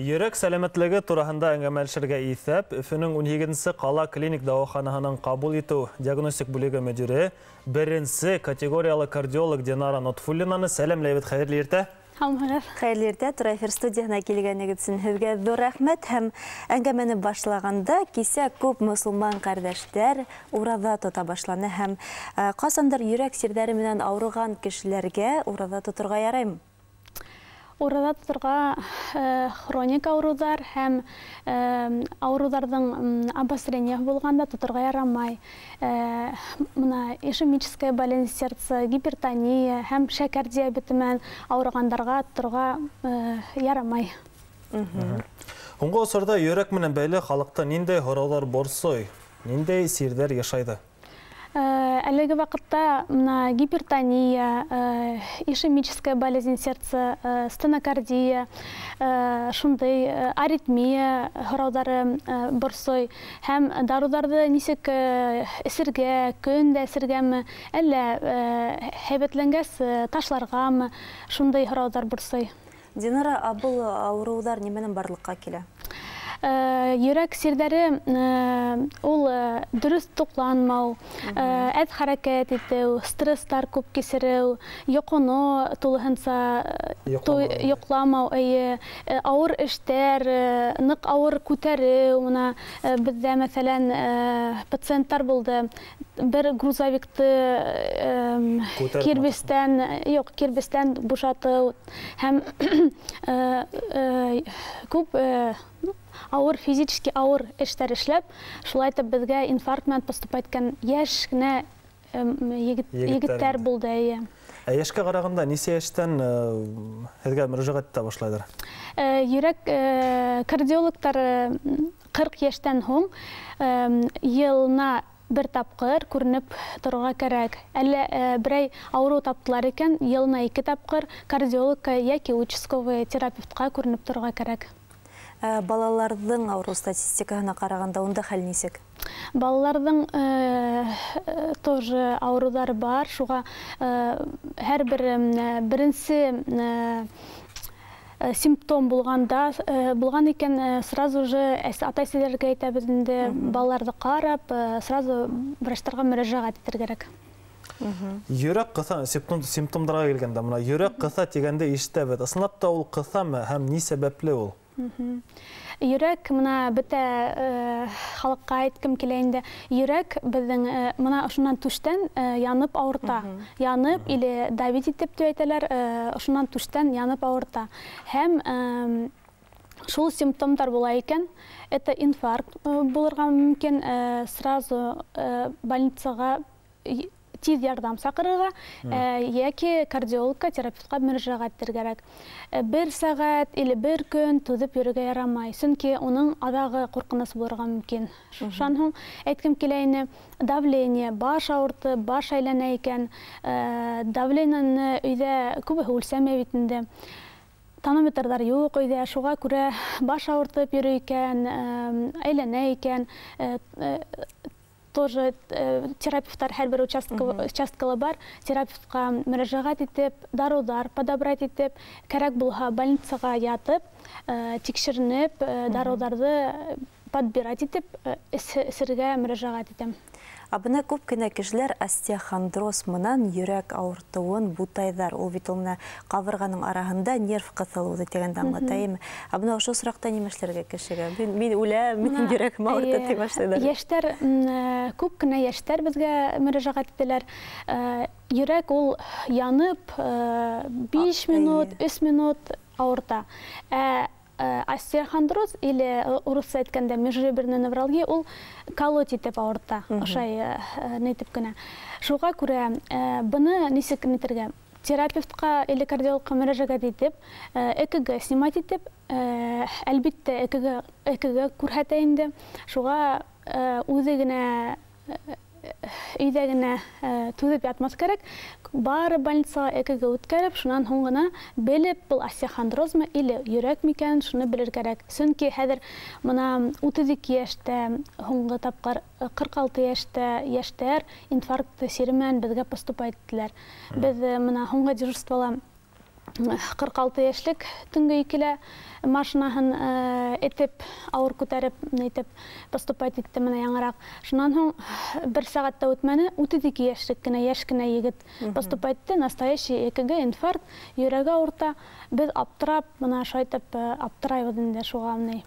Йөрәк сәләмәтлеге тураһында әңгәмәләшергә иҫәп, Өфөнөң 17-нсе ҡала клиник дауаханаһының ҡабул итеү диагностик бүлеге мөдире, беренсе категориялы кардиолог Динара Нотфуллинаны сәләмләйбеҙ. Хәйерле иртә. Хәйерле иртә, Тура эфир студияһына килгәнегеҙ өсөн һеҙгә ҙур рәхмәт. Һәм әңгәмәне башлағанда кисә күп мосолман ҡәрҙәштәр ураҙа тота башланы, һәм ҡасандыр йөрәк сирҙәре менән ауырыған кешеләргә ураҙа тоторға яраймы? Ураҙа тоторға хроник ауырыуҙар һәм ауырыуҙарҙың обострение булғанда тоторға ярамай. Мына ишемическая болезнь сердца, гипертония һәм шәкәр диабеты менән ауырығандарға тоторға ярамай. Һуңғы осорҙа йөрәк менән бәйле халыҡта ниндәй һорауҙар борсой, ниндәй сирҙәр йышайҙы? Әлеге ваҡытта мына гипертония, ишемическая болезнь сердца, стенокардия, шундай аритмия һорауҙары борсой. Һәм дарыуҙарҙы нисек эсергә, көн дә эсергәме, әллә һәйбәтләнгәс ташларғамы, шундай һорауҙар борсой. Динара, ә был ауырыуҙар нимәнән барлыҡҡа килә? Йөрәк сирҙәре ул дөрөҫ туҡланмау, әҙ хәрәкәт итеү, стресстар күп кисереү, йоҡоно тулыһынса йоҡламау, ауыр эштәр, ныҡ ауыр күтәреү. Мына беҙҙә, мәҫәлән, пациенттар булды, бер грузовикты кирбестән, юҡ, кирбестән бушатыу һәм күп ауыр, физически ауыр эштәр эшләп, шулай итеп беҙгә инфаркт менән поступать иткән йәш кенә егеттәр булды. Ә йәшкә ҡарағанда нисә йәштән һеҙгә мөрәжәғәт итә башлайҙар? Йөрәк кардиологтар 40 йәштән һуң йылына бер тапҡыр күренеп торорға кәрәк. Әллә берәй ауырыу таптылар икән, йылына 2 тапҡыр кардиологка йәки участковый терапевтҡа күренеп торорға кәрәк. Балаларҙың ауырыу статистикаһына ҡарағанда унда хәл нисек? Балаларҙың тоже ауырыуҙары бар. Шуға һәр бер беренсе симптом булған икән, сразу же ата-әсәләргә әйтәбеҙ инде, балаларҙы ҡарап, сразу врачтарға мөрәжәғәт итергә кәрәк. Йөрәк ҡыҫа, симптомдарға килгәндә, мына йөрәк ҡыҫа тигәнде ишетәбеҙ. Ысынлап та ул ҡыҫамы һәм ни сәбәпле ул? Йөрәк, мына бөтә халыҡҡа әйткем килә инде. Йөрәк беҙҙең мына ошонан түштән янып ауырта. Янып или давить итеп тип әйтәләр, ошонан түштән янып ауырта. Һәм шул симптомдар була икән, это инфаркт булырға мөмкин, сразу больницаға тиҙ ярҙам саҡырырға йәки кардиологка, терапевтҡа мөрәжәғәт итергә кәрәк. Бер сәғәт или бер көн түҙеп йөрөргә ярамай, сөнки уның аҙағы ҡурҡыныс булырға мөмкин. Шунан һуң әйткем килә ине, давление, баш ауырты, баш әйләнә икән, давлениены өйҙә күбеһе үлсәмәй бит инде. Тонометрҙар юҡ өйҙә, шуға күрә баш ауыртып йөрөй икән, әйләнә икән, тоже терапевттар һәр бер участкала бар, терапевтҡа мөрәжәғәт итеп, дарыуҙар подобрать итеп, кәрәк булһа больницаға ятып, тикшеренеп, дарыуҙарҙы подбирать итеп, эсергә мөрәжәғәт итәм. Ә бына күп кенә кешеләр остеохондроз менән йөрәк ауыртыуын бутайҙар. Ул бит ул менә ҡабырғаның араһында нерв ҡыҫылыуҙы тигәнде аңлатайым. Ә бына ошо осраҡта нимә эшләргә кешегә? Мин үләм, минең йөрәгем ауырта тип башлайҙар. Йәштәр, күп кенә йәштәр беҙгә мөрәжәғәт итәләр. Йөрәк ул янып 5 минут, 3 минут ауырта. Остеохондроз или урыҫса әйткәндә межреберная невралгия ул колоть итеп ауырта, ошай нитеп кенә. Шуға күрә быны нисек нитергә? Терапевтҡа или кардиологҡа мөрәжәғәт итеп, ЭКГ снимать итеп, әлбиттә ЭКГ күрһәтә инде. Шуға үҙе генә өйҙә генә түҙеп ятмаҫ кәрәк. Бары больницаға ЭКГ үткәреп, шунан һуң ғына белеп, был остеохондрозмы или йөрәк микән, шуны белер кәрәк. Сөнки хәҙер мына 32 йәштә һуңғы тапҡыр 46 йәштә йәштәр инфаркт сире менән беҙгә поступать иттеләр. Беҙ мына һуңғы дежурствола 46 йәшлек төнгө 2-лә машинаһын этеп, ауыр күтәреп, нитеп поступать итте менә яңыраҡ. Шунан һуң бер сәғәт тә үтмәне, 32 йәшлек кенә, йәш кенә егет поступать итте, настоящий ЭКГ, инфаркт, йөрәге ауырта. Беҙ аптырап, бына шайтып аптырайбыҙ инде шуға ни.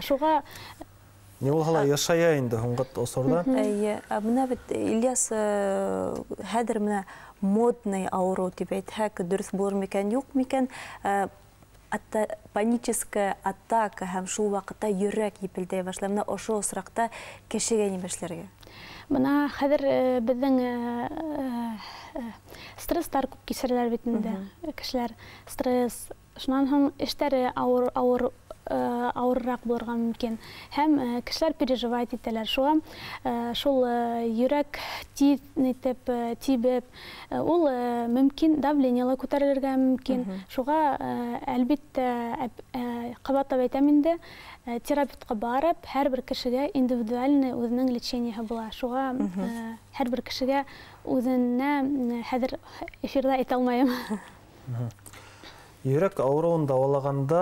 Шуға ни булһа ла йышая инде һуңғы осорҙа. Эйе, бына бит Ильяс, хәҙер менә модный ауырыу тип әйтһәк, дөрөҫ булыр микән, юҡ микән? Паническая атака һәм шул ваҡытта йөрәк епелдәй башлай. Бына ошо осраҡта кешегә нимә эшләргә? Бына хәҙер беҙҙең стресстар күп кисерәләр бит инде. Кешеләр стресс, шунан һуң эштәре ауырыраҡ булырға мөмкин. Һәм кешеләр переживать итәләр. Шуға шул йөрәк тиҙ нитеп тибеп, ул мөмкин давление ла күтәрелергә мөмкин. Шуға әлбиттә, ҡабатлап әйтәм инде, терапевтҡа барып, һәр бер кешегә индивидуальный үҙенең лечениеһы була. Шуға һәр бер кешегә үҙенә хәҙер эфирҙа әйтә алмайым. Йөрәк ауырыуын дауалағанда,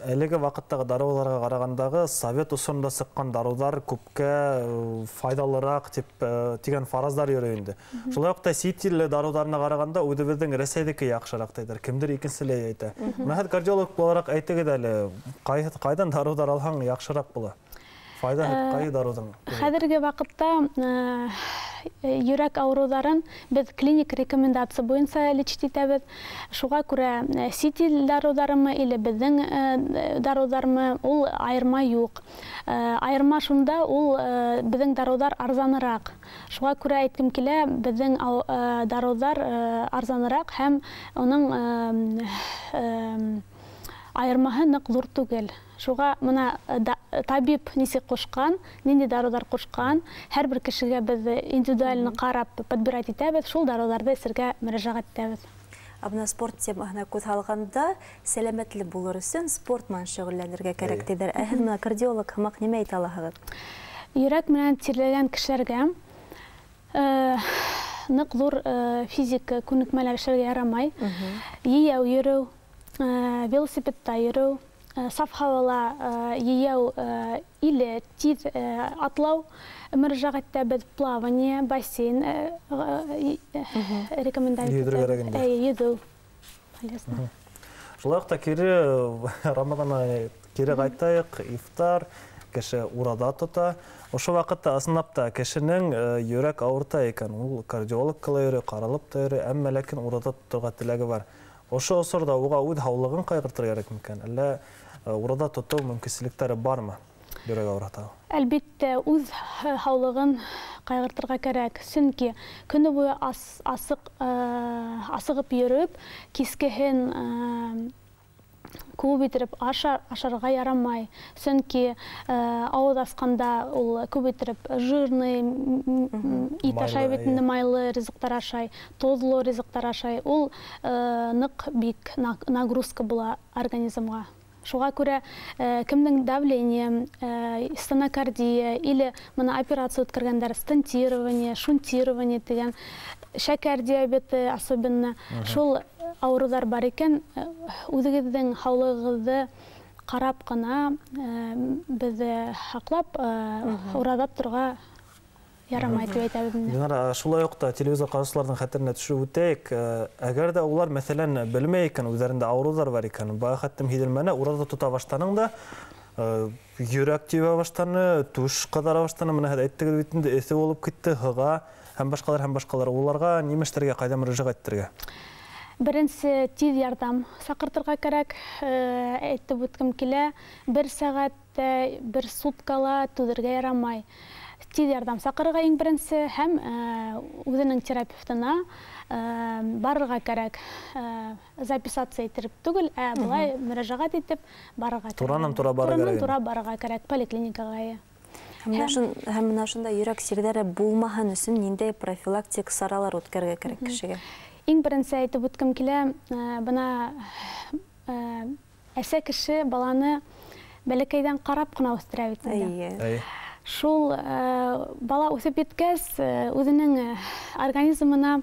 әлеге ваҡыттағы дарыуҙарға ҡарағандағы совет осоронда сыҡҡан дарыуҙар күпкә файҙалыраҡ тип тигән фараздар йөрөй инде. Шулай уҡ та сит ил дарыуҙарына ҡарағанда үҙебеҙҙең Рәсәйҙеке яҡшыраҡ тиҙәр, кемдер икенселәй әйтә. Бына һеҙ кардиолог булараҡ әйтегеҙ әле, ҡайҙан дарыуҙар алһаң яҡшыраҡ була? Файҙа ҡайһы дарыуҙың? Хәҙерге ваҡытта йөрәк ауырыуҙарын беҙ клиник рекомендация буйынса лечить итәбеҙ. Шуға күрә сит ил дарыуҙарымы или беҙҙең дарыуҙармы, ул айырма юҡ. Айырма шунда, ул беҙҙең дарыуҙар арзаныраҡ. Шуға күрә әйткем килә, беҙҙең дарыуҙар арзаныраҡ һәм уның айырмаһы ныҡ ҙур түгел. Шуға бына табип нисек ҡушҡан, ниндәй дарыуҙар ҡушҡан, һәр бер кешегә беҙ индивидуально ҡарап подбирать итәбеҙ, шул дарыуҙарҙы эсергә мөрәжәғәт итәбеҙ. Ә бына спорт темаһына күҙ һалғанда, сәләмәтле булыр өсөн спорт менән шөғөлләнергә кәрәк тиҙәр. Ә һеҙ бына кардиолог һымаҡ нимә әйтә алаһығыҙ? Йөрәк менән тирләгән кешеләргә ныҡ ҙур физик күнекмәләр эшләргә ярамай. Йәйәү йөрөү, велосипедта йөрөү, саф һауала йәйәү или тиҙ атлау мөрәжәғәт итәбеҙ, плавание, бассейн рекомендовать итәбеҙ. Йөҙөү. Шулай уҡ та кире Рамаҙанға кире ҡайтайыҡ, ифтар, кеше ураҙа тота. Ошо ваҡытта ысынлап та кешенең йөрәк ауырта икән, ул кардиологка ла йөрөй, ҡаралып та йөрөй, әммә ләкин ураҙа тоторға теләге бар. Ошо осорҙа уға үҙ һаулығын ҡайғыртырға кәрәк микән? Әллә ураҙа тотоу мөмкинселектәре бармы йөрәк ауырта? Әлбиттә, үҙ һаулығын ҡайғыртырға кәрәк. Сөнки көнө буйы асығып йөрөп, кискеһен күп иттереп ашарға ярамай. Сөнки ауыҙ асҡанда ул күп иттереп жирный ит ашай бит инде, майлы ризыҡтар ашай, тоҙло ризыҡтар ашай. Ул ныҡ бик нагрузка була организмға. Шуға күрә кемдең давление, стенокардия или бына операция үткәргәндәр, стентирование, шунтирование тигән, шәкәр диабеты особенно, шул ауырыуҙар бар икән, үҙегеҙҙең һаулығығыҙҙы ҡарап ҡына беҙҙе һаҡлап, ураҙап торға ярамай тип әйтәбеҙ инде. Динара, шулай уҡ та телевизор ҡараусыларҙың хәтеренә төшөрөп үтәйек. Әгәр ҙә улар, мәҫәлән, белмәй икән, үҙҙәрендә ауырыуҙар бар икән, бая хәттем һиҙелмәне, ураҙа тота баштаның да, йөрәк тибә баштаны, түш ҡыҙара баштаны, бына һеҙ әйттегеҙ бит инде, эҫе булып китте, һыға һәм башҡалар, һәм башҡалар. Уларға нимә эшләргә, ҡайҙа мөрәжәғәт итергә? Беренсе тиҙ ярҙам саҡыртырға кәрәк. Әйтеп үткем килә, бер сәғәт, бер суткала түҙергә ярамай. Тиҙ ярҙам саҡырырға иң беренсе һәм үҙенең терапевтына барырға кәрәк. Записаться иттереп түгел, ә былай мөрәжәғәт итеп барырға кәрәк. Туранан-тура барырға кәрәк. Туранан-тура барырға кәрәк поликлиникаға. Һәм бына шунда йөрәк сирҙәре булмаһын өсөн ниндәй профилактик саралар үткәрергә кәрәк кешегә? Иң беренсе әйтеп үткем килә, бына әсә кеше баланы бәләкәйҙән ҡарап ҡына үҫтерә бит инде. Шул бала үҫеп еткәс, үҙенең организмына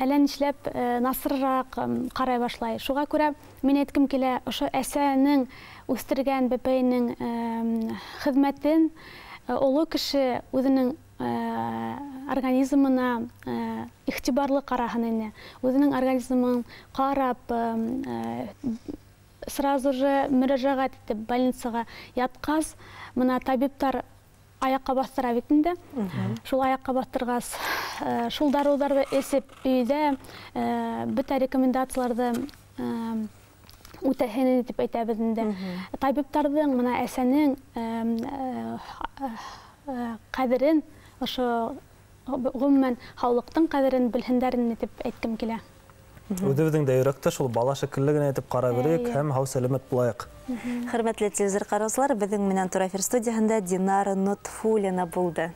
әллә нишләп насырыраҡ ҡарай башлай. Шуға күрә мин әйткем килә, ошо әсәнең үҫтергән бәпәйенең хеҙмәтен оло кеше үҙенең организмына иғтибарлы ҡараһын ине. Үҙенең организмын ҡарап, сразу же мөрәжәғәт итеп больницаға ятҡас, мына табиптар аяҡҡа баҫтыра бит инде. Шул аяҡҡа баҫтырғас, шул дарыуҙарҙы эсеп өйҙә бөтә рекомендацияларҙы үтәһен тип әйтәбеҙ инде. Табиптарҙың, мына әсәнең ҡәҙерен, ошо ғөмүмән һаулыҡтың ҡәҙерен белһендәр ине тип әйткем килә. Үҙебеҙҙең дә йөрәктә шул бала шикелле генә итеп ҡарай берәйек һәм һау сәләмәт булайыҡ. Хөрмәтле телевизор ҡараусылар, беҙҙең менән тура эфир студияһында Динара Нотфуллина булды.